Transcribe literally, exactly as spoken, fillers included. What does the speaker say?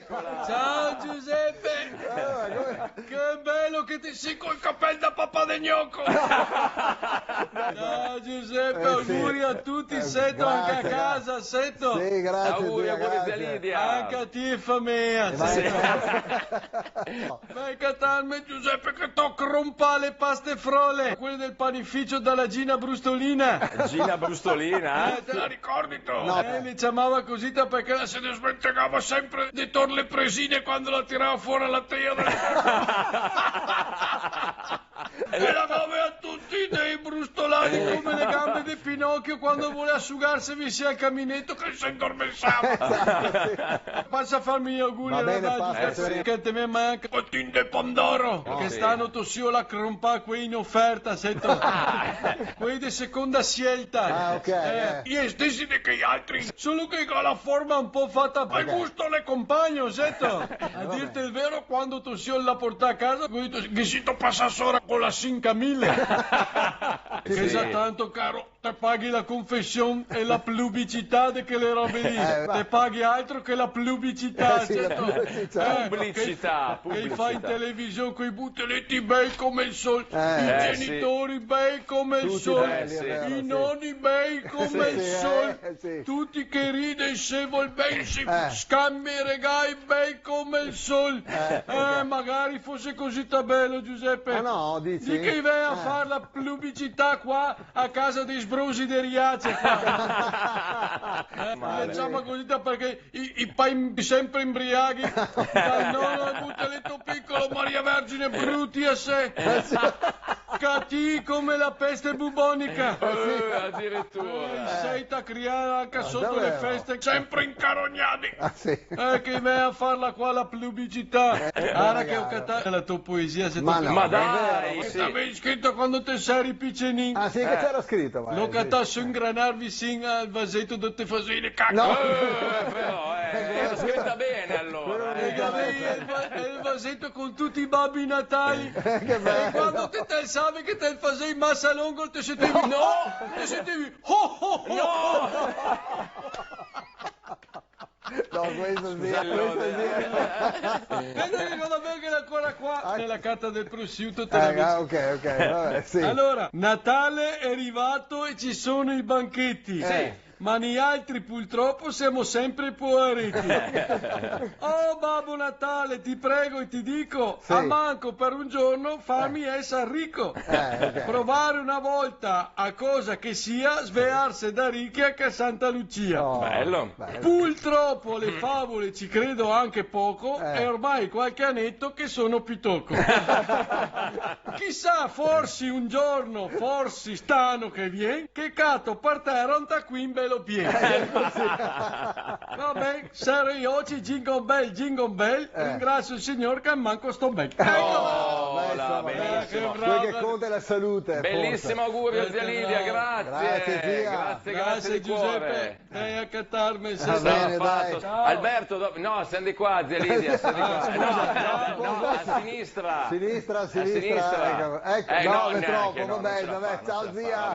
Ciao, Giuseppe! Eh, ma come? Che bel che te si col capel da papà de gnoco! Ciao, Giuseppe, eh, sì, auguri a tuti, eh, seto, anca a casa, seto. Sì, grazie, auguri, zia, auguri, zia Lidia. Anca a ti e fameja, seto. Vien a catarme, Giuseppe, che te go crompà le paste frole, quele del panificio dela Gina Brustolina. Gina Brustolina? Eh, te la ricordito? No. Eh, le ciamava cusì parché la se desmentegava senpre de tor le presine quando la tirava fora la teja dela... E la gavea tuti i dei brustolai come le gambe de Pinochio quando voleva sugarse visin al camineto che se indormensava. Esatto, sì. Pasa a farme i auguri, va ben, a la Giuseppe, che te me manca. Patin de pandoro. Oh, sì. Che st'ano te sio la crompà quei in oferta, seto. Quei de seconda scelta. Ah, ok, eh. I stesi de quei altri. Solo che co la forma un po' fata a gusto le compagno, seto. A dirte el vero, quando te sio la portà a casa, go dito, ghe sito pasà sora co la sinkamila. Sì. Che za tanto, caro, te paghi la confesion e la publicità de quele robe lì. Eh, ma te paghi altro che la publicità, eh, sì, la seto. Publicità. Eh, publicità, che, che i fa in television coi buteleti bei come el sol, eh, i genitori bei come el sol, tuti bei, è vero, sì, i noni bei come el sol, eh, sì, tuti che ride, se vol ben, se scambia i regai bei come el sol. Eh, magari fose cusì ta belo, Giuseppe. Ah, no, dici? Di che i vien a far la publicità qua a casa dei sbronzi de Riace qua. Eh, le ciama cusì parché i, i pa in-, senpre inbriaghi. Dal nono al buteleto picolo, Maria Vergine, bruti a se. Eh, sì. Catìi come la peste bubonica. Eh, adiritura. Eh, i se ta crià anca soto le feste, senpre incarognadi. Ah, sì. Eh, che i vien a farla qua la publicità. Eh, ara che go catà la to poesia, se te... Ma no, ma dai, sì. Che te gavevi scrito quando te seri picenin. Ah, sì, che c'era scrito, ma... Lo go catà su un granar visin al vaseto dove te fasevi le cache. No. Eh, però, eh, era scrita ben, alora, eh. Te gavevi el va-, el vaseto con tuti i Babi Natali. Che bel. E quando te te alsavi che te fasevi masa longo, te sentivi, no! Te sentivi, ho, ho, ho! No! No, questo sì, questo sì. Vedo che non la vedo ancora qua, ah, nella carta del prosciutto, te la... Eh, ah, ok, ok, vabbè, sì. Allora, Natale è arrivato e ci sono i banchetti. Sì. Ma nialtri purtroppo siamo sempre poaretti. Oh, Babbo Natale, ti prego e ti dico, sì, almanco per un giorno fammi essere ricco. Eh, ok. Provare una volta a cosa che sia svearse da richi a Santa Lucia. Oh, bello. Bello. Purtroppo alle favole ci credo anche poco, eh, e ormai qualche anetto che sono pitoco. Chissà, forsi un giorno, forsi st'ano che vien, che cato par tera un tacuin belo pien. Eh, così. Va ben, sero i oci, jingle bell, jingle bell, eh, ringrazio il Signor che almanco sto ben. Eco! Oh, beh, insomma, benissimo. Eh, che bravo. Quel che conta è la salute, forse. Bellissimo augurio, zia Lidia, grazie. Grazie, zia. Grazie, grazie di cuore. Grazie, Giuseppe. Vien a catarme, se... Va ben, dai. Ciao. Alberto, do-, no, semo de qua, zia Lidia, semo de qua. Ah, scusa. No, no, no, a sinistra. Sinistra, a sinistra, eco. Eco, eh, no, no, neanche, tropo, no, va ben, va ben, ciao, zia.